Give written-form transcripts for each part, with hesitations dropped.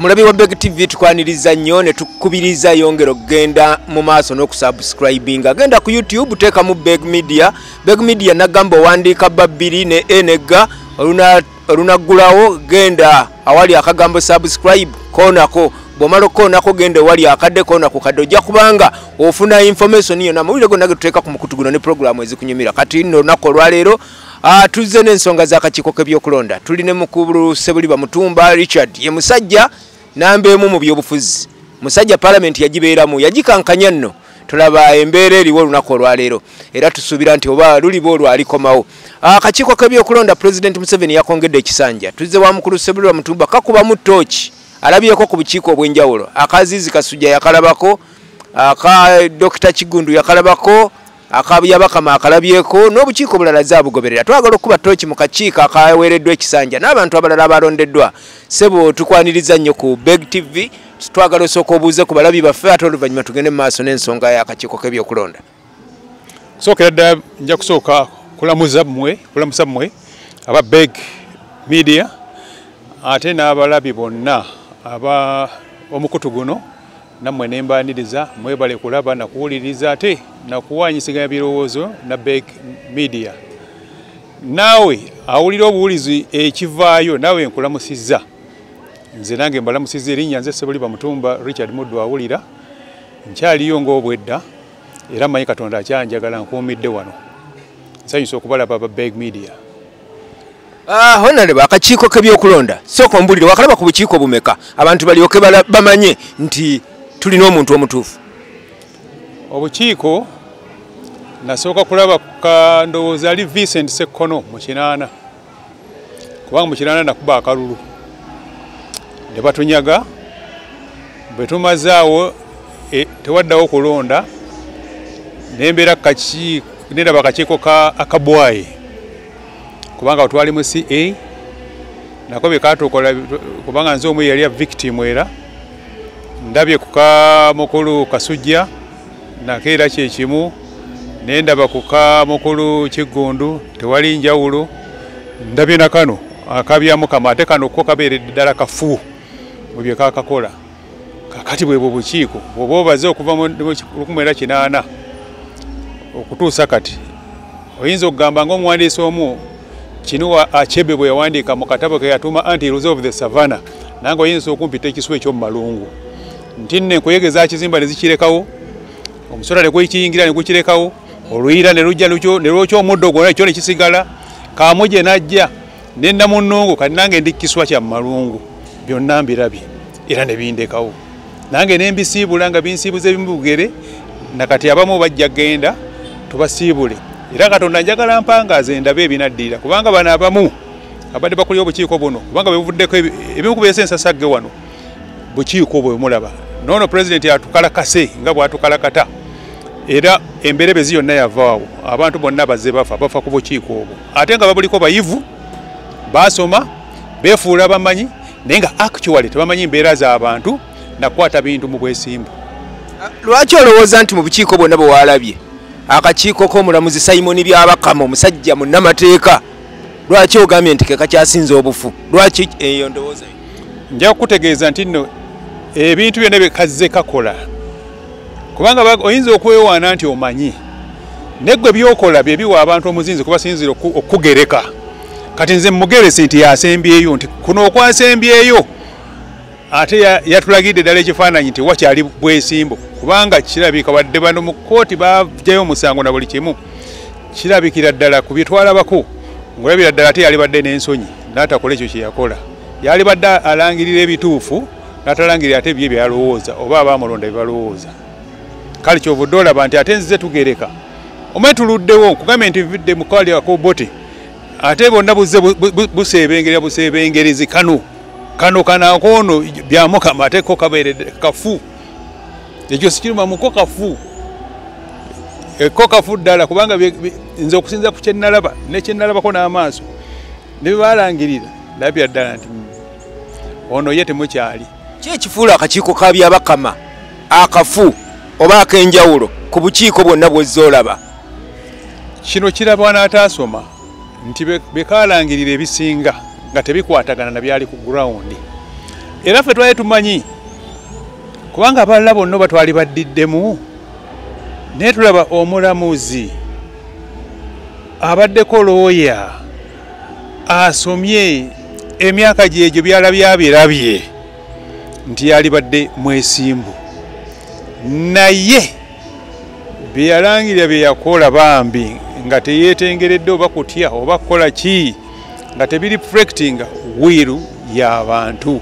Omulabi wa Beg TV, tukwaniriza nnyo ne tukubiriza yongera okugenda mu maaso n'okusubscribinga. Genda ku YouTube, teekamu Beg Media. Beg Media nagamba owandiika babbiri ne enega olunaggulawo, genda awali akagambo "subscribe", koonako. Bw'omala okukoonako, genda ewali akadde, koona ku kadde. Ojja kubanga ofuna information yonna, amawulire gonna ge tuteeka ku mukutu guno ne programu ezikunyumira. Kati nno olunaku olwaleero tuzze n'ensonga z'akakiiko k'ebyokulonda. Tuli ne mukulu Sebuliba Mutumba Richard, ye musajja namba emu mu byobufuzi, musajja palamenti yagibeeramu, yagikankanya nno. Tulaba embeera eriwo olunaku olwaleero, era tusuubira nti oba luliba olwo alikomawo. Akakiiko k'ebyokulonda, Pulezidenti Museveni yakongedde ekisanja. Tuzze wa mukulu Sebuliba Mutumba, kakubamu tooki, alabyeko ku bukiiko obw'enjawulo. Akazizi Kasujja yakalabako, aka Dr Kigundu yakalabako, akabyabakama akalabyeko, n'obukiiko bulala zaabugoberera. Twagala okuba tooki mu kakiiko akaweereddwa ekisanja n'abantu abalala abalondeddwa. Sebo, tukwaniriza nnyo ku Beg TV. Twagala osooka obuuze ku balabi baffe, ate oluvannyuma tugende mu maaso n'ensonga y'akakiiko k'ebyokulonda. Sookera ddala nja kusooka kulamuza mmwe, kulamusa mmwe aba Beg Media, ate n'abalabi bonna aba omukutu guno, nammwe ne mbaaniriza. Mwebale kulaba nakuwuliriza ate nakuwaanyisiganya birowoozo na Beg Media. Naawe awulira obuwulizi ekivaayo, naawe nkulamusizza. Nze nange mbalamusizza. Erinnya nze Sebuliba Mutumba Richard Muddu awulira. Nkyaliyo ng'obwedda, era mmanyi Katonda akyanjagala, nkuumidde wano. Nsanyusa okubalaba aba Beg Media. Honorable, akakiiko k'ebyokulonda, sooka ombulire, wakalaba ku bukiiko bumeka, abantu balyoke bamanye nti tulina omuntu omutuufu? Obukiiko nasooka kulaba ka ndowooza ali Vincent Sekkono mu 80, kubanga mu 80 nakuba akalulu ne batunyaga. Bwe tumazaawo tewaddawo kulonda, nembeera nendaba akakiiko ka akabwayi, kubanga twali mu CA nako byekatukola, kubanga nze omu yali victim. Era ndabye ku ka mukulu Kasujja, nako era kyekimu. Nendaba ku ka mukulu Kiggundu, tewali njawulo. Ndabye na kano akabyamukama, ate kano ko kabeeredde ddala kafu mu bye kakakola. Kakati bwe bukiiko bw'oba obaze okuva mu 1980 okutuusa kati, oyinza okugamba ng'omuwandiisi omu Chinua Achebe bwe yawandiika mu katabo ke yatuuma Anthills of the Savannah, nange oyinza okumpita ekisuwa eky'omu malungu, nti nne enkuyege kizimba ne zikirekawo, omusota ne gukiyingira ne gukirekawo, oluyira ne lujja ne lwokya omuddo gwonna, kyo ne kisigala, kaamuje n'ajja ne namunnungu. Kati nange ndi kiswa kya malungu, byonna mbirabye era ne bindekawo, nange ne mbisiibula nga binsiibuza ebimu bugere. Nakati abamu bajja genda tubasiibule, era Katonda njagala mpangaaze ndabe ebinaddirira, kubanga bano abamu abadde bakulira obukiiko buno, kubanga bebuvuddeko ebimu kubeesa ensasagge wano bukiiko bwe mulaba noono. Pulezidenti atukalakase nga bw'atukalakata, era emberebezi yonna yavaawo. Abantu bonna bazze bafa, bafa ku bukiiko obwo, ate nga babuliko bayivu, basoma, beefuula bamanyi, naye nga actually tebamanyi mbeera z'abantu nakwata bintu mu bwesimbu. Lwaki olowooza nti mu bukiiko bwonna bwe waalabye, akakiiko k'omulamuzi Simon Byabakama, omusajja munnamateeka, lwaki ogambye nti ke kakyasinze obufu? Lwaki eyo ndowooza? Nja kukutegeeza nti nno ebintu byonna byekazze kakola, kubanga oyinza okwewaana nti omanyi, neggwe byokola bye biwa abantu omuzinzi kubasinzira okugereka. Kati nze mugeresi nti yasembyeyo, nti kuno okwasembyeyo, ate yatulagidde ddala ekifaananyi nti wakyali bwesimbu, kubanga kirabika wadde bano mu kkooti bajjayo omusango na buli kimu, kirabikira ddala ku bye twalabako ng'olabira ddala ate yalibadde n'ensonyi n'atakola ekyo kye yakola. Yalibadde alangirira ebituufu, n'atalangirira ate bye byalowooza oba abaamulonda bye balowooza. Kale kyovudde olaba nti ate nzize tugereka omanyi tuluddewo, nkugambye nti nvidde mu kali akobote, ate bonna buzze buseebengerera buseebengerezi. Kano kano kanakoono Byamukama, ate ko kabeeredde kafu, ekyo sikirumamuko kafu, ko kafu ddala, kubanga nze okusinza ku kyenalaba nekyenalabako n'amaaso ne byebalangirira, ndabira ddala nti ono ye temukyali. Ki ekifuula akakiiko ka Byabakama akafu oba ak'enjawulo ku bukiiko bwonna bwozza olaba? Kino kirabwa n'ataasoma nti bekalangirira ebisinga nga tebikwatagana na byali ku ground. Era ffe twali tumanyi kubanga abalala bonna batwali baddiddemu, naye tulaba omulamuzi abaddeko looya asomye emyaka gyegyo byalabye abirabye nti yalibadde mwesimbu, naye bye yalangirira bye yakola bambi nga teyeetengeredde oba kutya oba kukola ki, nga tebireflectinga wiiru y'abantu,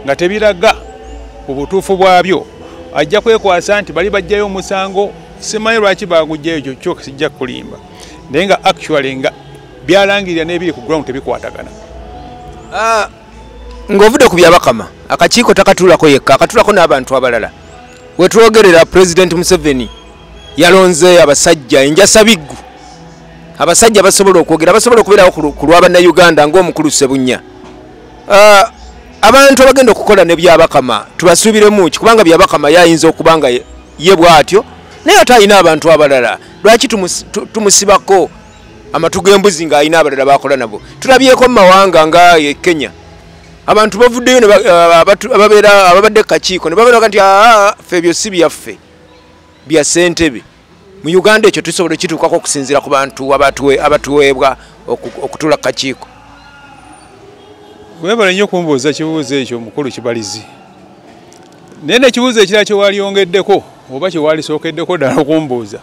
nga tebiraga obutuufu bwabyo. Ajja kwekwasa nti bali bajjayo omusango, simanyi lwaki baguggyayo kyo sijja kulimba, naye nga actually nga byalangirira n'ebiri ku ground tebikwatagana. Ng'ovudde ku Byabakama, akakiiko takatuulako yekka, akatuulako n'abantu abalala. Wetwogerera President Museveni yalonze abasajja enjasabiggu, abasajja basobola okwogera, basobola okubeerawo ku lwa Bannayuganda ng'omukulu Ssebunya. Abantu abagenda okukola ne Byabakama tubasuubiremu ki? Kubanga Byabakama yayinza okuba nga ye bw'atyo, naye ate alina abantu abalala. Lwaki tumusibako amatu g'embuzi ng'alina abalala bakola nabo? Tulabyeko mu mawanga nga e Kenya, abantu bavuddeyo ababeera ababadde kakiiko ne babeera nti ffe ebyo si byaffe, bya ssentebe. Mu Uganda ekyo tusobola kituukako okusinziira ku bantu abatuweebwa okutuula kakiiko. Weebale nnyo okumbuuza kibuuzo ekyo mukulu Kibalizi, naye n'ekibuuzo ekirala kye waliyongeddeko oba kye walisookeddeko ddala okumbuuza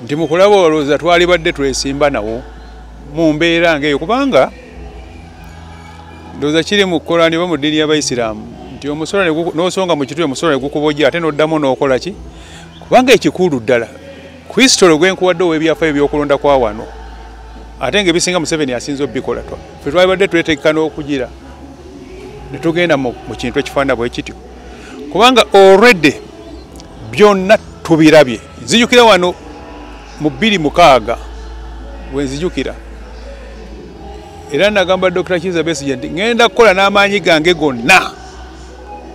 nti mukulaba olowooza twalibadde twesimba nawo mu mbeera ng'eyo, kubanga ndowooza kiri mu Korani oba mu ddiini y'Abayisiraamu nti omusolo n'osonga mu kituli omusolo ne gukubojja ate n'oddamu n'okola ki? Kubanga ekikulu ddala Kristo gwe nkuwadde ow'ebyafaayo by'okulonda kwa wano, ate ng'ebisinga Museveni asinze obikola, ffe twalibadde twetegeka n'okugira ne tugenda mu kintu ekifaanana bwe kityo, kubanga already byonna tubirabye. Nzijukira wano mu 2006 bwe nzijukira, era nagamba Dr. Kizza Besigye nti ngenda kukola n'amaanyi gange gonna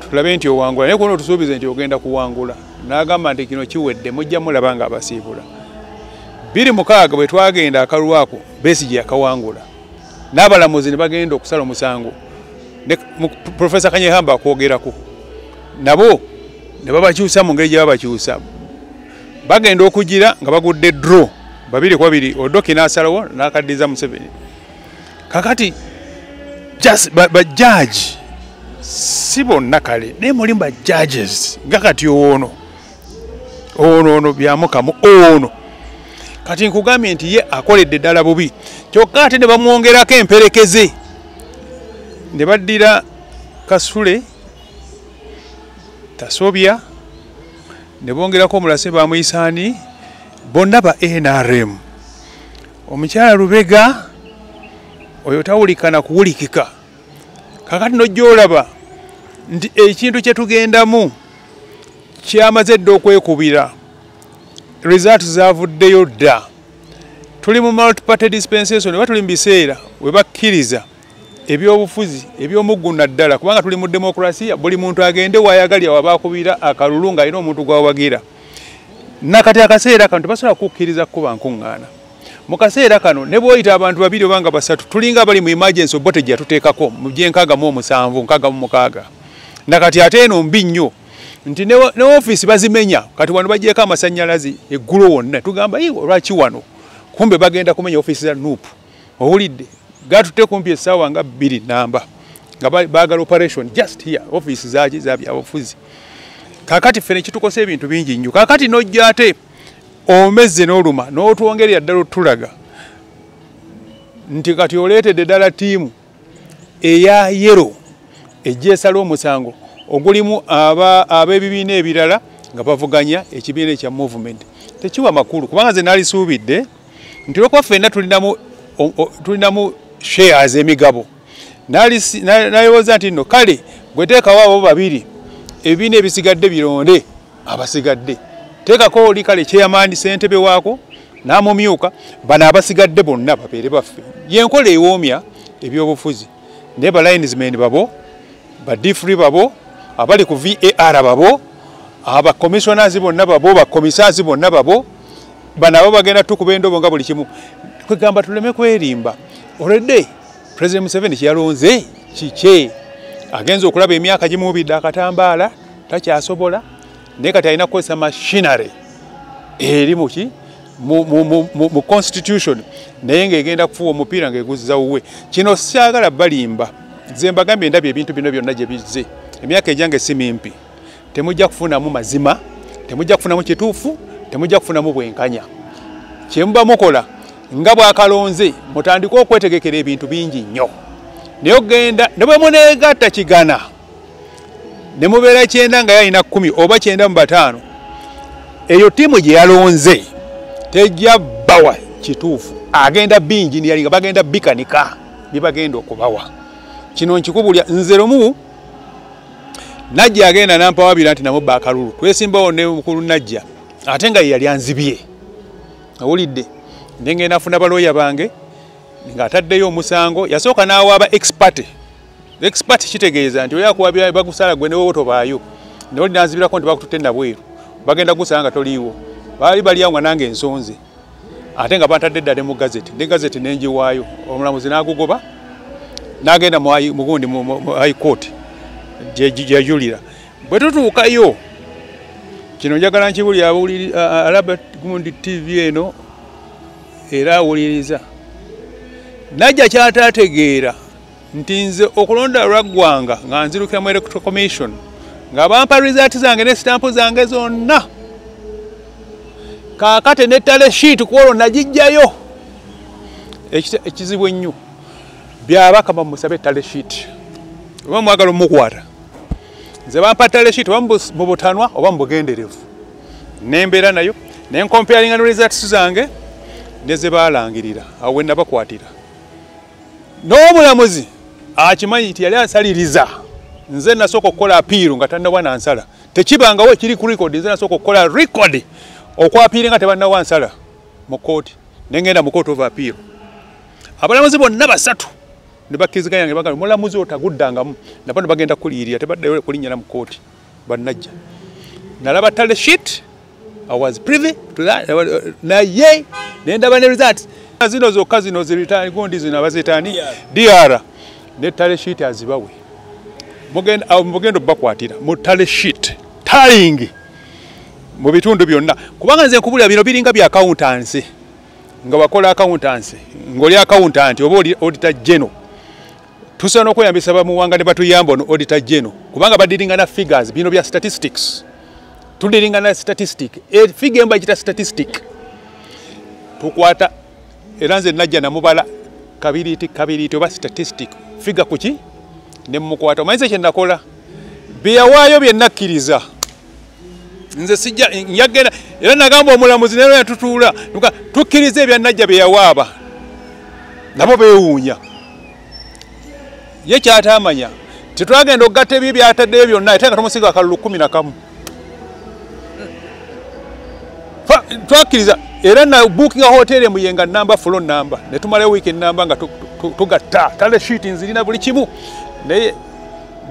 tulabe nti owangula, naye kuno tusuubize nti ogenda kuwangula. N'agamba nti kino kiwedde, mujja mulaba nga abasiibula. 2006 bwe twagenda akalulu ako Besigye yakawangula, n'abalamuzi ne bagenda okusala omusango, ne Profesa Kanyehamba akwogerako nabo ne babakyusa mu ngeri gye babakyusa, bagenda okugira nga bagudde draw 2-2, Odoki n'asalawo n'akaddiza Museveni. Kakati bajaji si bonna kale, naye mulimu ba judges nga kati ono ono ono Byamukamu ono kati nkugambye nti ye akoledde ddala bubi, kyokka ate ne bamwongerako emperekeze ne baddira Kasule Tasobya ne bongerako omulase bamuyisaani, bonna ba NRM. Omukyala Lubega oyo tawulikana kuwulikika. Kakati n'ojja olaba nti ekintu kye tugendamu kyamaze dda okwekubira, results zaavuddeyo dda. Tuli mu multi-party dispensation, oba tuli mu biseera we bakkiriza ebyobufuzi eby'omugguna ddala, kubanga tuli mu demokrasiya, buli muntu agende waayagalya waba akubira akalulu ng'alina omuntu gw'awagira. Nakati akaseera kano tebasobola kukkiriza kukuba nkuŋŋaana. Mu kaseera kano ne bw'oyita abantu 2 oba nga 3, tulinga abali mu emergency obote gye yatuteekako mu gy'enkaaga mu 7 66. Nakati ate eno mbi nnyo nti ne ofiisi bazimenya, kati wano baggyeko amasannyalaze eggulo wonna, tugamba lwaki wano? Kumbe bagenda kumenya ofiisi za NUP. Owulidde gatutte kumpi essaawa nga 2 namba nga baagala operation just here, ofiisi zaaki za byabufuzi. Kaakati ffe ne kitukosa ebintu bingi nnyo. Kaakati n'ojja ate omezze n'oluma n'otwongerera ddala otulaga nti kati oleetedde ddala ttiimu eya yero ejja esala omusango ogulimu ab'ebibiina ebirala nga bavuganya ekibiina ekya movement. Tekiwa makulu, kubanga nze nalisuubidde nti olwokuba ffenna tulinamu shares emigabo, nalowooza nti nno kale gwe teekawo abo 2, ebibiina ebisigadde bironde abasigadde, teekako oli kale chairman ssentebe waako n'amumyuka, bano abasigadde bonna babeere baffe. Yenkola ewoomya ebyobufuzi, naye ba linesmen babo, ba difri babo, abali ku VAR babo, aba commissioners bonna babo, ba commissaires bonna babo, bano abo bagenda tukuba endobo nga buli kimu. Kwegamba tuleme kwerimba. Already President Museveni kyeyalonze kikye, Agenze okulaba emyaka gimuubidde akatambaala takyasobola, naye kati alina kukozesa machinery eri muki mu constitution, naye ng'egenda kufuwa omupiira ng'eguzza wuwe. Kino syagala balimba, nze mbagambye ndabye ebintu bino byonna gye bizze. Emyaka egyange si mimpi, temujja kufunamu mazima, temujja kufunamu kituufu, temujja kufunamu bwenkanya. Kye muba mukola nga bwakalonze, mutandike okwetegekera ebintu bingi nnyo. Naye ogenda ne bwe muneegatta kigana ne mubeera 90 nga yalina 10 oba 95, eyo ttiimu gye yalonze tejja bawa kituufu. Agenda bingi bagenda bikanika bye bagenda okubawa. Kino nkikubulya nze lumu Najja agenda nampawabira nti namubba akalulu, twesimbawo ne mukulu Najja ate nga ye yali anzibye. Awulidde nengenda nafuna balooya bange ng'ataddeyo omusango. Yasooka n'awaaba ex parte. Ex parte kitegeeza nti oyo akuwabira bagusala gwe newowe tobaayo, naye oli nanzibirako nti bakututte nabweru, bagenda gusala nga toliiwo. Baali bali awo nga nange ensonze, ate nga bantadde ddala mu gazeti, ne gazeti nengiwaayo. Omulamuzi n'agugoba n'agenda mugundi mu high court gyeyajulira. Bwe tutuukayo, kino njagala nkibulira alaba gundi TV eno era awuliriza, Najja kyataategeera nti nze okulonda lwaggwanga nga nzirukira mu Electoral Commission nga bampa result zange ne sitampu zange zonna, kaakate ne tally sheet ku olwo nagijjayo. Ekizibu ennyo byabakama, musabe tally sheet oba mwagala omukwata. Nze bampa tally sheet oba mu butanwa oba mu bugenderevu, nembeera nayo nencomparinga ne results zange ne ze baalangirira. Awo we nabakwatira n'omulamuzi akimanyi nti yali asaliriza. Nze nasooka okukola appeal nga tannawa nansala. Tekibangawo, ekiri ku record. Nze nasooka okukola record okwappealinga nga tebannawa nsala mu kooti, nengenda mu court of appeal. Abalamuzi bonna basatu ne bakkiriziganya nga bagamba omulamuzi otaguddangamu, nabo ne bagenda kuliyirira, tebaddayo kulinnya mu kooti. Bannajja nalaba tally sheet, I was privy to that, naye nendaba ne results zino zokka, zino ziritani gundi zino abazitani DR ne tally sheet azibawe. Mugenda obbakwatira mu tally sheet tallying mu bitundu byonna, kubanga nze nkubulira bino biringa bya accountancy. Nga wakola accountancy, ng'oli accountant oba oli auditor general, tusobola n'okweyambisa bamuwanga ne batuyamba ono auditor general, kubanga badealinga na figures. Bino bya statistics, tudealinga na statistic, figure emba gita statistic tukwata. Era nze najja namubala kabiriiti kabiriiti oba statistic figure kuki ne mukwata. Omanyize kye nakola? Byeyawaayo bye nakkiriza nze sijja njagenda. Era nagamba omulamuzi naye yatutuula tukkiriza ebyannajja bye yawaaba, nabo beewuunya. Ye kyataamanya tetwagenda okugatta ebyo byataddeyo byonna, ate nga tumusiga akalulu 11. Twakkiriza era na bookinga hotel emuyenga namba fulo namba ne tumalayo wiiki namba nga tugatta tally sheet. Nzirina buli kimu naye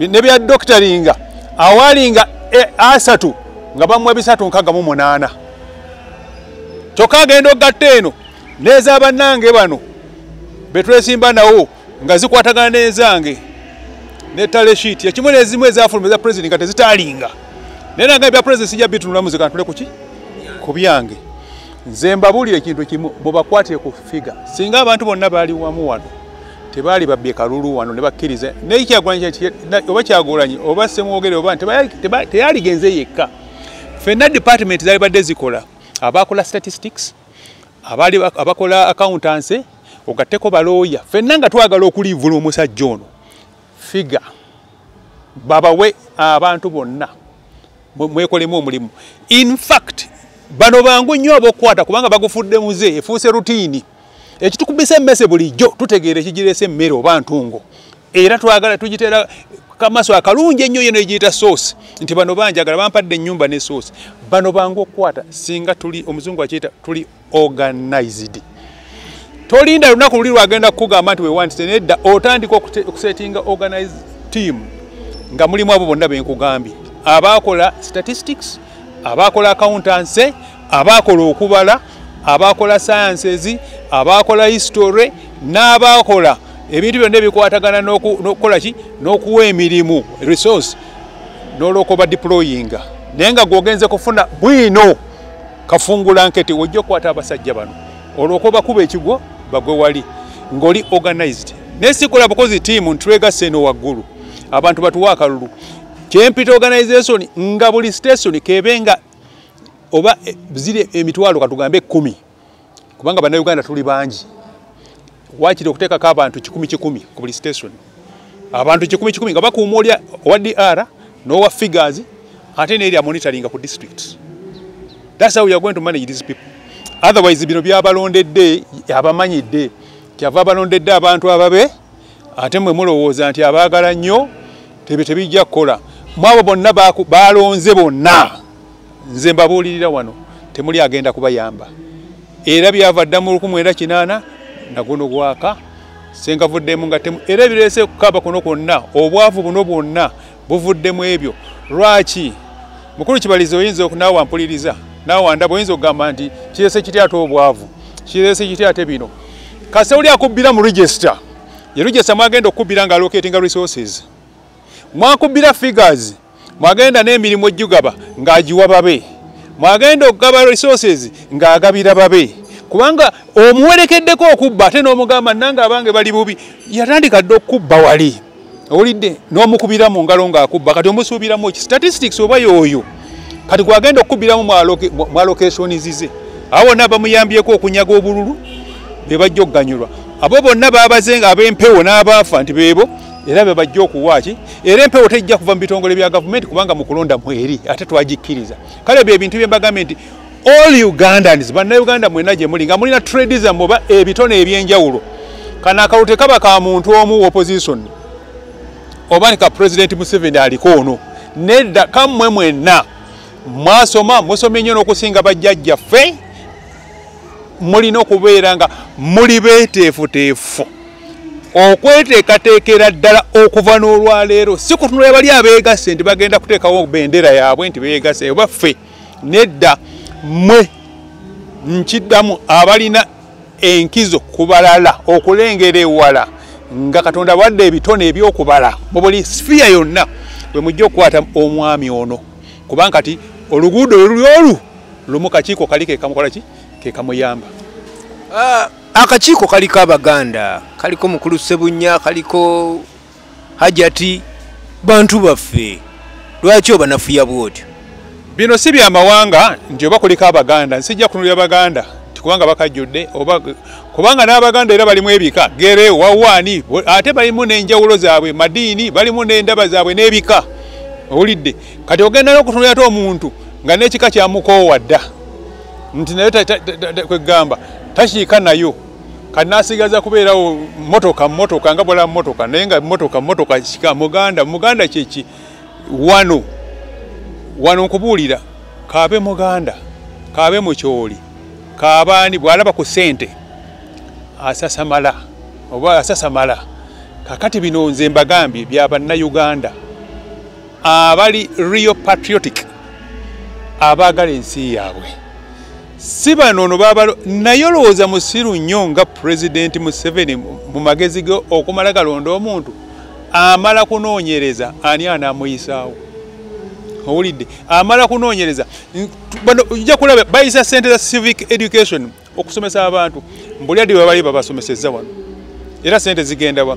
ne bya doctoringa awalinga 30 nga bamuwa 368, kyokka agenda okugatta eno n'ez'abannange bano betwesimba nawo nga zikwatagana n'ezange ne tally sheet ekimu n'ezimu ezafuluma eza president nga tezitalinga. Naye nanga ebya president sijja bitunulamu, zikantule kuki ku byange. Nze mbabuulira ekintu kimu, mubakwatire ku figure. Singa abantu bonna baali wamu wano, tebaali babbye kalulu wano ne bakkiriza naye Kyagulanyi oba Kyagulanyi oba Semwogere oba teyaligenze yekka. Ffenna department zaali badde zikola, abakola statistics, abaali abakola accountancy, ogatteko balooya, ffenna nga twagala okulivula omusajja ono. Figure babawe abantu bonna mwekolemu omulimu. In fact bano bangu nnyo ab'okukwata kubanga bagufudde muze, efuuse routine. Ekitukubisa emmese bulijjo tutegeera ekigireese emmere oba ntungo, era twagala tugiteera kamaso akalungi ennyo yeno egiyita sauce nti bano banjagala, bampadde ennyumba ne sauce. Bano bangu okukwata singa tuli, omuzungu akiyita tuli organized. Tolinda lunaku luli lwagenda kukugamba nti wewandise, nedda, otandika okusettinga organized team nga mulimu abo bonna benkugambye, abakola statistics, abakola accountancy, abakola okubala, abakola sciences, abakola history n'abakola Ebintu byonna ebikwatagana n'okukola ki, n'okuwa emirimu resource, n'olwokuba deployinga. Naye nga gw'ogenze kufuna bwino kafungula nkete, ojja okukwata abasajja bano olwokuba kuba ekigwo bagwe wali ng'oli organized. Naye sikola bukozi tiimu ntwegasse eno waggulu abantu batuwa akalulu. Kyempita organization nga buli station kebe nga oba ziri emitwalo katugambe 10, kubanga bannayuganda tuli bangi, waakiri okuteekako abantu 100 ku buli station, abantu 100 nga bakuuma oli owa DR n'owa figures ate n'eri amonitoringa ku district. That's how we are going to manage these people. Otherwise bino byabalondedde abamanyidde, kyava abalondedde abantu ababe, ate mwe mulowooza nti abaagala nnyo tebijja kukola. Mwabo bonna balonze bonna, nze mbabuulirira wano temuli agenda kubayamba. Era byava dda mu 1980 naguno gwaka sengavuddemu nga temu, era ebireese kukaba kuno kwonna, obwavu buno bwonna buvuddemu ebyo. Lwaki mukulu Kibalizi oyinza okunaawa mpuliriza naawe ndaba oyinza okugamba nti kireese kiti ate obwavu, kireese kiti ate bino. Kase oli akubbira mu register, ye register mwagenda okubbira nga allocating resources, mwakubbira figures, mwagenda n'emirimu ejjugaba ng'agiwa babe, mwagenda okugaba resources ng'agabira babe, kubanga omuwerekeddeko okubba ate n'omugamba nange abange bali bubi. Yatandika dda okubba wali owulidde n'omukubira mu ngalo ng'akubba, kati omusuubiramu ki? Statistics oba y'oyo kati gwagenda okubbiramu mu allocations ze, abo bonna bamuyambyeko okunyaga obululu be bajja okuganyulwa. Abo bonna babaze nga ab'empewo n'abaafa nti beebo era be bajja okuwa ki. Era empewo tejja kuva mu bitongole bya gavumenti kubanga mu kulonda mweri ate twagikkiriza. Kale ebyo ebintu bye mbagambye nti all Ugandans, bannayuganda mwenna gye muli nga mulina trade zammwe oba ebitone ebyenjawulo, kano akalulu tekaba ka muntu omu opposition oba ni ka President Museveni aliko ono, nedda, kammwe mwenna mwasoma, musomye nnyo n'okusinga bajjajjaffe, mulina okubeera nga muli beeteefuteefu okweteekateekera ddala okuva n'olwaleero. Si kutunula bali abeegasse nti bagenda kuteekawo bendera yaabwe nti beegasse oba ffe, nedda, mmwe nkiddamu abalina enkizo ku balala okulengera ewala nga Katonda wadde ebitone eby'okubala mu buli sphere yonna, bwe mujja okukwata omwami ono, kubanga kati oluguudo lwe luli olu lumu kakiiko kali ke kamukola ki, ke kamuyamba. Akakiiko kaliko Abaganda, kaliko Mukulu Ssebunya, kaliko Hajati, bantu baffe, lwaki obanafuya bw'otyo? Bino si bya mawanga nti oba kuliko Abaganda, nsijja kunulira Baganda nti kubanga bakajjudde oba kubanga n'Abaganda era balimu ebika gere wawaani, ate balimu n'enjawulo zaabwe madiini, balimu n'endaba zaabwe n'ebika, owulidde. Kati ogenda n'okutunulira ate omuntu nga n'ekika kyamukoowa dda nti naye kwegamba takiika nayo, kati n'asigaza kubeerawo motoka motoka nga bwala motoka, naye nga motoka motoka kika Muganda Muganda kyeki wano wano nkubuulira, kaabe Muganda kaabe Mukyoli kaabaani, bw'alaba ku ssente asasamala oba asasamala. Kakati bino nze mbagambye bya bannayuganda abali real patriotic, abaagala ensi yaabwe, si bano ono babalo. Naye olowooza musiru nnyo nga President Museveni mu magezi ge okumala galonda omuntu amala kunoonyereza ani anaamuyisaawo, owulidde, amala kunoonyereza. Bano ojja kulaba bayisa ssente za civic education okusomesa abantu, mbuli adde bwe bali babasomesezza wano, era ssente zigenda wa?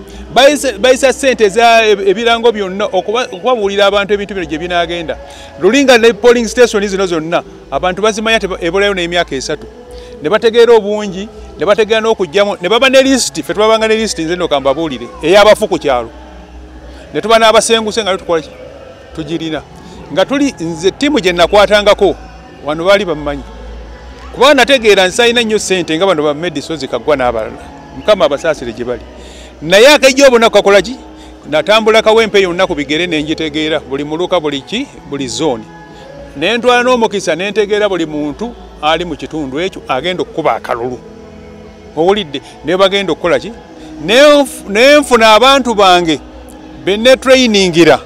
Bayisa ssente za ebirango byonna okubabuulira abantu ebintu bino gye binaagenda. Lulinga ne polling station zino zonna abantu bazimanya ebulayo n'emyaka 3, ne bategeera obungi, ne bategeera n'okugyamu, ne baba ne list. Ffe tubabanga ne list, nze nno kambabuulire, ey'abafu ku kyalo, ne tuba n'abasenguse nga tukola ki, tugirina nga tuli. Nze ttiimu gye nakwatangako wano baali bammanyi, kubanga nategeera nsalina nnyo ssente nga bano ba Medisozi Kaggwa n'abalala, Mukama abasaasire gye bali. Naye akejja obunaku kakola ki, natambula Kawempe yonna ku bigere ne ngitegeera buli muluka, buli ki, buli zooni, ne ntwala n'omukisa ne ntegeera buli muntu ali mu kitundu ekyo agenda okukuba akalulu, owulidde, ne bagenda okukola ki, ne nfuna abantu bange be ne trainingira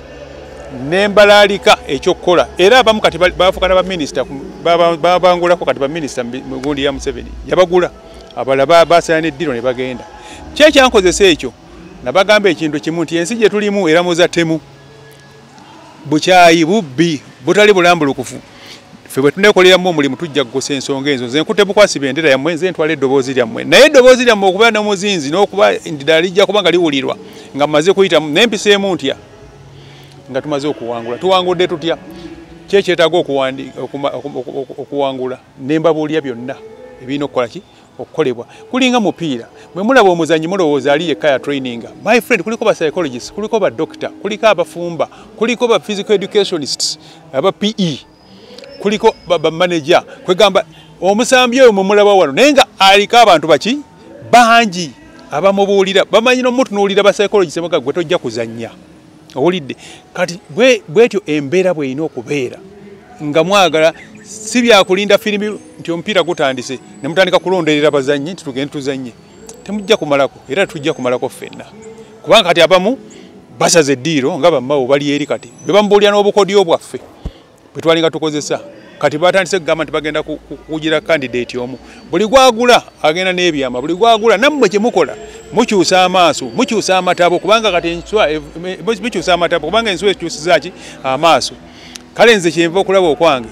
ne mbalaalika ekyokukola. Era abamu kati bafuuka na baminisita, babangulako kati baminisita mu gundi ya Museveni yabagula, abalala basala n'eddiro ne bagenda. Ki ekyankozesa ekyo? Nabagamba ekintu kimu nti ensi gye tulimu eramuza ttemu, bukyayi, bubbi, butali bulambulukufu. Ffe bwe tuneekoleramu omulimu tujja kugosa ensonga ezo. Nze nkutte bukwasi bendera yammwe, nze ntwala eddoboozi lyammwe, naye eddoboozi lyammwe okubeera n'omuzinzi n'okuba ddala lijja kuba nga liwulirwa nga mmaze kuyitamu nempiseemu ntya nga tumaze okuwangula. Tuwangudde tutya? Ki ekyetaaga okuwangula? Ne mbabuulira byonna ebirina okukola ki okukolebwa. Kulinga mupiira, bwe mulaba omuzannyi mulowooza ali yekka ya traininga. My friend, kuliko ba psychologists, kuliko ba doctor, kuliko abafumba, kuliko ba physical educationists, aba PE, kuliko ba manager. Kwegamba omusambi oyo mumulaba wano naye nga aliko abantu baki bangi abamubuulira, bamanyi n'omutunuulira ba psychologists baga gwe tojja kuzannya. Owulidde? Kati bwetyo embeera bw'erina okubeera nga mwagala, si byakulinda firimu nti omupiira gutandise ne mutandika kulonderera bazannyi nti tugende tuzannye. Temujja kumalako, era tujja kumalako ffenna, kubanga kati abamu basaze eddiiro nga bammawo bali eri kati be bamubuulira n'obukodyo bwaffe bwe twalinga tukozesa. Kati batandise kugamba nti bagenda kugira candidate omu, buli gwagula agenda n'ebyama, buli gwagula. Nammwe kye mukola mukyusa amaaso, mukyusa amatabo, kubanga kati enswa mukyusa amatabo, kubanga enswa ekyusiza ki amaaso. Kale nze kyenva okulaba okwange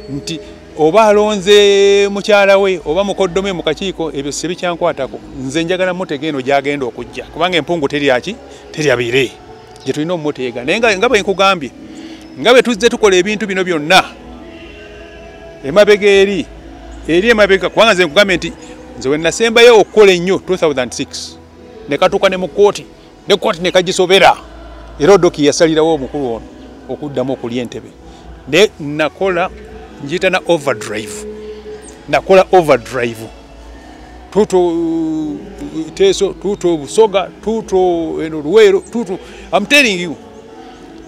nti oba alonze mukyala we oba mukoddome mu kakiiko, ebyo si bikyankwatako. Nze njagala mutega eno gy'agenda okujja, kubanga empungu terya ki, terya bire, gye tulina omumuteega. Naye nga bwe nkugambye, nga bwe tuzze tukola ebintu bino byonna emabega eri eri emabega, kubanga nze nkugambye nti nze we nasembayo okukola ennyo 2006 ne katuuka ne mu kkooti, ne kkooti ne kagisobera, era Odoki yasalirawo omukulu ono okuddamu okulya entebe. Ne nakola njiyita na overdrive, nakola overdrive tuto Teso, tuto Busoga, tuto eno Luweero, tuto. I'm telling you,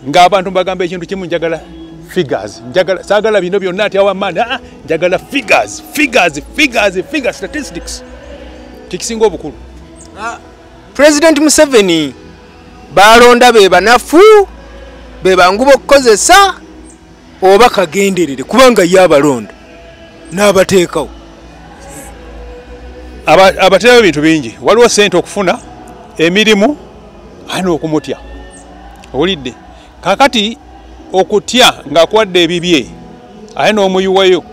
ng'abantu mbagamba ekintu kimu, njagala figures, njagala, saagala bino byonna ati awamaani, ah, njagala figures, figures, figures, figures, statistics, kikisinga obukulu. President Museveni balonda be banafu, be bangu b'okukozesa, oba kagenderere, kubanga ye abalonda n'abateekawo? Abateerawo ebintu bingi. Waliwo sente okufuna emirimu, alina okumutya. Owulidde? Kakati okutya ng'akuwadde ebibye ate n'omuyiwayo,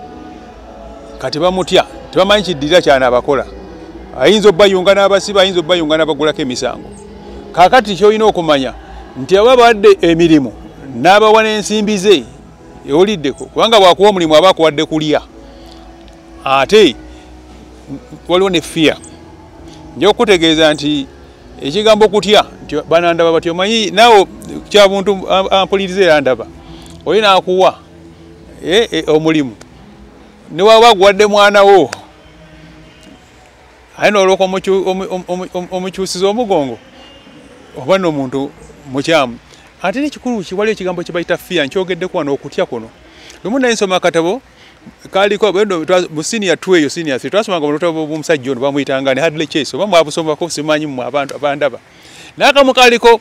kati bamutya, tebamanyi kiddirira kyanabakola. Ayinza obbayunga n'abasiba, ayinza obbayunga n'abagulako emisango. Kakati kyolina okumanya nti aba abawadde emirimu n'abawa n'ensimbi ze. Owuliddeko? Kubanga bw'akuwa omulimu aba akuwadde kulya. Ate waliwo ne fear. Nja okutegeeza nti ekigambo kutya nti banandaba batyo, omanyi naawe kyabuntu ampuliriza era ndaba oli n'akuwa omulimu ne waba aguwadde mwana wo, aye n'olwoka omukyusiza omugongo oba n'omuntu mukyamu. Ate n'ekikulu waliwo ekigambo kye bayita fear, nkyogeddeko wano, okutya kuno. Lumu naye nsoma akatabo kaliko mu senior 2 eyo, senior 3, twasomanga mu lutabo bw'omusajja ono bamuyitanga ne Hadley Chase, oba mwabusomako simanyi mmwe abantu abandaba. N'akamu kaliko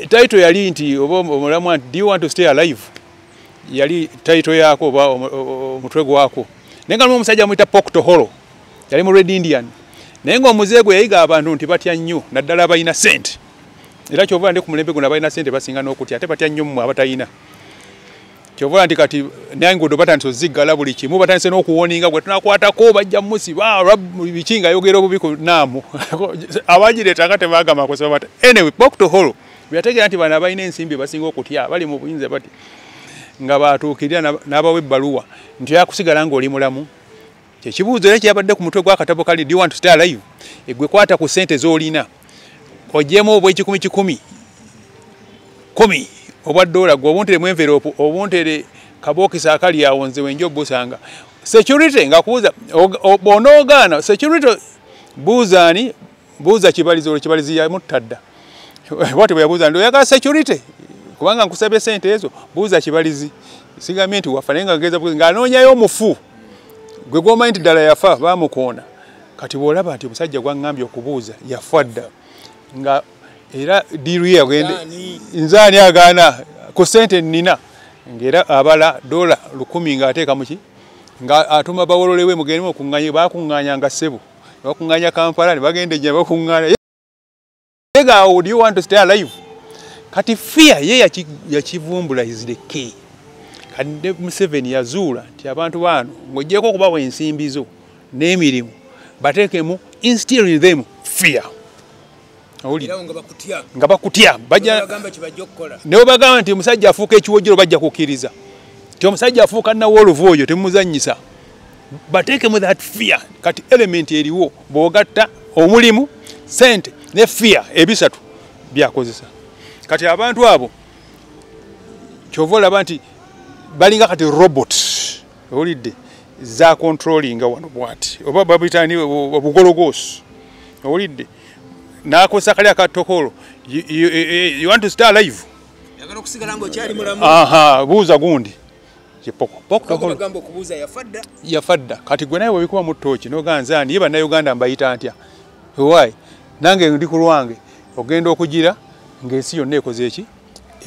title yali nti oba omulamwa nti "Do you want to stay alive?" Yali title yaako oba omutwe gwako. Naye nga omusajja amuyita Poctoholo, yali mu Red Indian, naye ng'omuze gwe yayiga abantu nti batya nnyo, naddala abalina ssente. Era kyova ndi ku mulembe guno abalina ssente basinga n'okutya, ate batya nnyo mmwe abatalina. Kyova nti kati n'enguudo batandise oziggala, buli kimu batandise n'okuwoninga, gwe tunakwatako bajja musiba biki, ng'ayogera obubi ku naamu abagireeta nga tebagamba kusaba bata. Anyway, Poctoholo bwe yategeera nti bano abalina ensimbi basinga okutya, bali mu buyinza bati nga batuukirira n'abawa ebbaluwa nti yakusigala ng'oli mulamu. Kyekibuuzo era kyabadde ku mutwe gw'akatabo kali, "Do you want to stay alive?" Egwe kwata ku ssente z'olina, ogyemu obw'ekikumi kikumi kumi obwa dola, gwe obuntere mu envelope, obuntere kabookisi akali awo, nze wenja obusanga. Security nga kubuuza bw'onoogaana security, buuza ani? Buuza Kibalizi. Olwo Kibalizi yamutta dda. Bwatyo bwe yabuuza nti oyagala security kubanga nkusabye sente ezo, buuza Kibalizi. Sigambye nti wafa, naye nga ngeza ng'anoonyayo omufu gwe gwomanyi nti ddala yafa, baamukoona. Kati bw'olaba nti omusajja gwaŋŋambye okubuuza yafa dda, nga era diiru ye agende, nze ani agaana ku ssente nnina? Ng'era abala $1,000 ng'ateeka muki, nga atuma bawololewe, mugende mukuŋŋaanye. Bakuŋŋaanyanga ssebo, ne bakuŋŋaanya Kampala, ne bagenda ejja ne bakuŋŋaanya. Naye do you want to stay alive? Kati fear ye yakivumbula is the key. Kati Museveni yazuula nti abantu bano ng'oggyeko okubawa ensimbi zo n'emirimu, bateekemu, instill in them fear. Nga bakutya, ne bagamba nti omusajja afuuka ekiwojjolo bajja kukkiriza, nti omusajja afuuka nawolovu oyo temumuzannyisa. Bateekemu that fear. Kati element eriwo bw'ogatta omulimu, sente ne fear, ebisatu byakozesa. Kati abantu abo kyova olaba nti balinga kati robot, owulidde, za controllinga wano bwati oba babitani obugologoosi, owulidde, n'akozesa kali akatokolo. You want to stay alive, aha, buuza gundi yafadda. Kati gwe naye webikuba mu ttooki n'oganza ni ye Bannayuganda mbayita ntya, why nange ndi ku lwange, ogenda okugira ng'ensi yonna ekoze eki,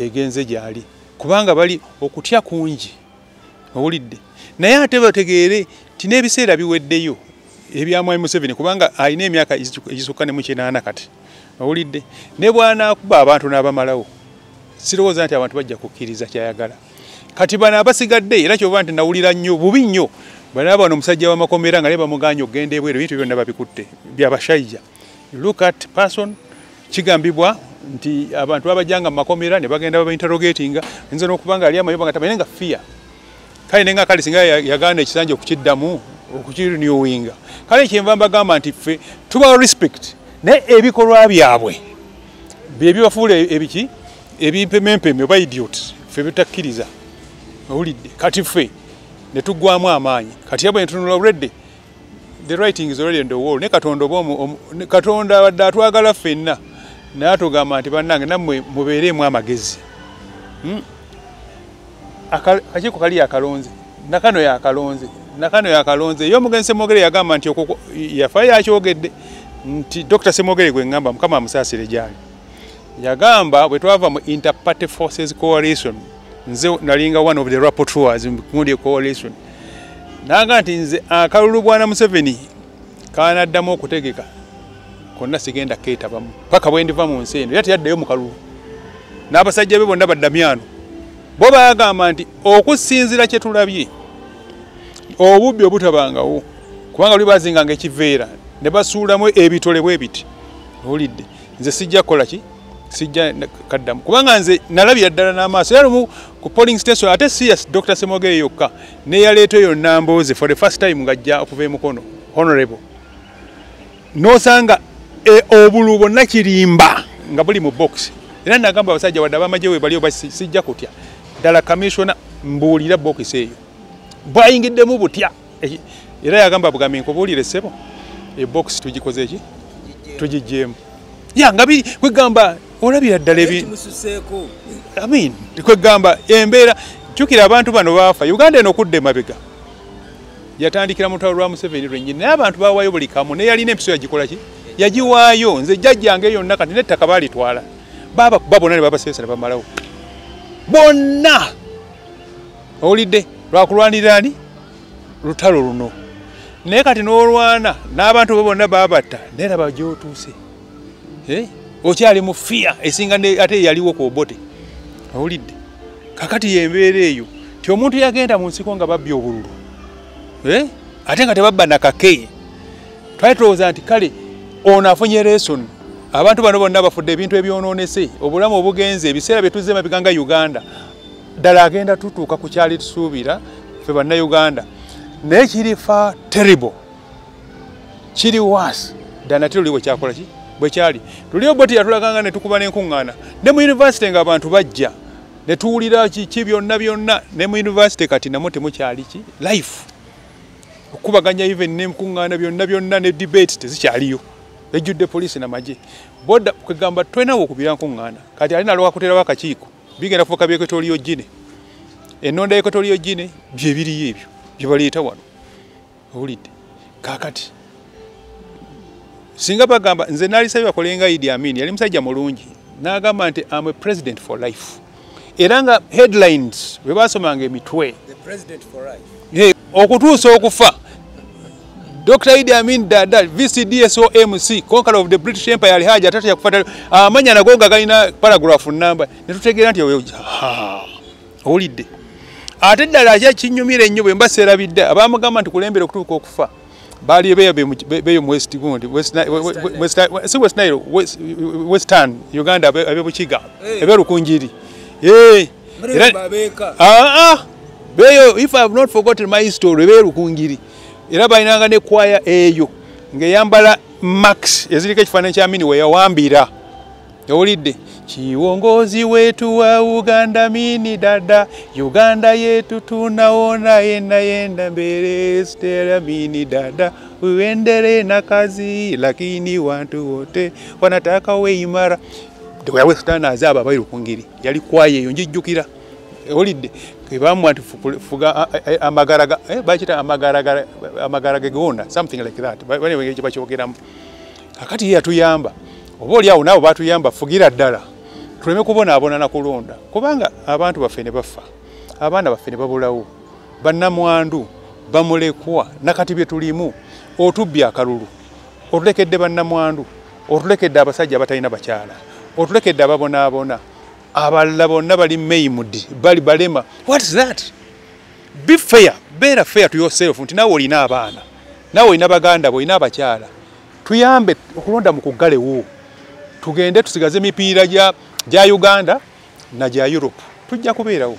egenze gyali, kubanga bali okutya kungi, owulidde. Naye ate bategeere nti n'ebiseera biweddeyo ebya Mwami Museveni, kubanga alina emyaka egisukka ne mu 80 kati, owulidde. Ne bw'anaakuba abantu n'abamalawo, sirowooza nti abantu bajja kukkiriza kyayagala. Kati bano abasigadde, era kyova nti nawulira nnyo bubi nnyo bano bano omusajja w'amakomera nga naye bamuganye okugenda ebweru, ebintu byonna babikutte byabashaija. Look at person, kigambibwa nti abantu babajjanga mu makomera ne bagenda babainterrogatinga, nze n'okuba nga ali amayoba nga tamanyi nga fear. Kale nenga kale singa yagaana ekisanja okukiddamu okukirenewinga. Kale kyenva mbagamba nti ffe tuba respect, naye ebikolwa byabwe bye bibafuula ebiki ebimpemempeme oba idiot, ffe bitakkiriza, owulidde. Kati ffe ne tuggwamu amaanyi. Kati yabwe netunula already the writing is already on the wall. Ne Katonda oba Katonda abadde atwagala ffenna, naye atugamba nti bannange nammwe mubeereemu amagezi. Akakiiko kali yakalonze, nakano yakalonze, nakano yakalonze. Ye omugenzi Ssemwogere yagamba nti yafa yakyogedde nti Dr. Ssemwogere gwe ngamba Mukama amusaasire gyali, yagamba bwe twava mu Interparty Forces Coalition, nze nalinga one of the rapporteurs mu coalition, nanga nti nze akalulu bwana Museveni kanaddamu okutegeka konna sigenda keetabamu paka bwe ndiva mu nsi eno. Era teyaddayo mu kalulu, n'abasajja be bonna baddamyano bo bagamba nti okusinziira kye tulabye obubbi obutabangawo, kubanga luli bazinganga ekiveera ne basuulamu ebitole bwe biti, owulidde, nze sijja kukola ki, sijja kaddamu, kubanga nze nalabira ddala n'amaaso. Era lumu ku polling station, ate si ya Dr. Ssemwogere yokka, neyaleeta eyo Nambooze for the first time ng'ajja okuva e Mukono, honorable, n'osanga obululu bwonna kirimba nga buli mu box. Era nagamba abasajja wadde abamagye we baliyo sijja kutya ddala, commissioner mbuulira box eyo bwayingiddemu butya. Era yagamba bugambi nkubuulire ssebo, ebox tugikoze eki, tugiggyemu. Ya nga biri kwegamba olabira ddala ebi, I mean kwegamba embeera. Jjukira abantu bano baafa Uganda eno okudda emabega yatandikira mu lutalo lwa Museveni lwennyini, naye abantu bawaayo buli kamu, naye yalina empiso yagikola ki, yagiwaayo. Nze jjajjange yonna kati n'ettaka baalitwala, baabakuba bonna ne babaseesa ne bamalawo bonna, owulidde, lwakulwanirira ani lutalo luno. Naye kati n'olwana n'abantu bo bonna baabatta, naye laba gy'otuuse, okyali mu fear esinga ate yaliwo ku Obote, owulidde. Kakati y'embeera eyo ti omuntu yagenda mu nsiko nga babbye obululu, ate nga tebabba nakake. Twali tulowooza nti kale ono afunye lesson, abantu bano bonna bafudde ebintu ebyonoonese, obulamu obugenze, ebiseera bye tuzze mabega nga Uganda, ddala agenda tutuuka ku kyali tusuubira ffe Bannayuganda. Naye kiri fa terrible, kiri worse ddala nate luli bwe kyakola ki, bwe kyali luli Obote yatulaganga ne tukuba n'enkuŋŋaana ne mu university ng'abantu bajja ne tuwulira kiki byonna byonna. Ne mu university kati namwo temukyali ki life, okukubaganya even n'enkuŋŋaana byonna byonna ne debate tezikyaliyo, ejjudde poliisi n'amagye boda. Kwegamba tolinawo okubira nkuŋŋaana. Kati ali nalooka kuteerawo akakiiko, bigenda kufuuka by'Equatorial Guinea, ennonda y'Equatorial Guinea bye biriyo ebyo bye baleeta wano, owulidde. Kaakati singa bagamba nze naalisabye bakole nga Idi Amin, yali musajja mulungi, n'agamba nti am a president for life, era nga headlines bwe basomanga emitwe okutuusa okufa. Dr. Idi Amin Dada, VCDSOMC, Conqueror of the British Empire, Alhaji atatu yakufuata amanya nagonga galina paragraph number ne tutegeera nti oyo owulidde. Ate ddala kinyumira ennyo bwe mba seerabidde abamugamba nti kulembera okutuuka okufa baali beeyo mu West gundi West Nile, Western Uganda, ab'e Bukiga, ab'e Rukunjiri. Beeyo, if I have not forgotten my story, b'e Rukungiri era balinanga ne kwaya eyo ng'eyambala max eziriko ekifaananyi kya Amini we yawambira. Owulidde, kiwongozi wetu wa Uganda Amini Dada, Uganda yetu tunaona yenda yenda mbele, Stella Amini Dada uendele na kazi, lakini watu wote wanataka we imara. Western aba abayi Rukungiri yali kwaya eyo njijjukira. Owulidde, kebamwa nti fuga amagaraga, bakita amagaraga gonda, something like that, bane bakyogeramu. Kakati ye yatuyamba, oba oli awo naabo batuyamba, fugira ddala tuleme kubonaabona na kulonda, kubanga abantu baffe ne bafa, abaana baffe ne babulawo, bannamwandu bamulekwa. Nakati bye tulimu, otubbye akalulu, otulekedde bannamwandu, otulekedde abasajja abatalina bakyala, otulekedde ababonaabona, abalala bonna bali maimed, bali balema. What is that? Be fair, beera fair to yourself nti naawe olina abaana, naawe olina baganda bo, olina abakyala. Tuyambe okulonda mu kuggalewo, tugende tusigaze emipiira gya Uganda na gya Europe, tujja kubeerawo.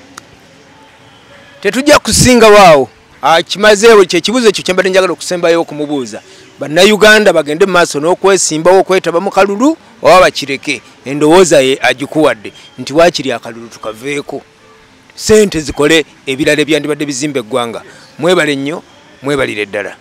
Tetujja kusinga waawo. Kimazeewo kyekibuuzo ekyo kyembadde njagala okusembayo okumubuuza. Bannayuganda bagende mu maaso n'okwesimbawo okwetaba mu kalulu oba bakireke? Endowooza ye agikuwadde nti waakiri akalulu tukaveeko, ssente zikole ebirala ebyandibadde bizimba eggwanga. Mwebale nnyo, mwebalire ddala.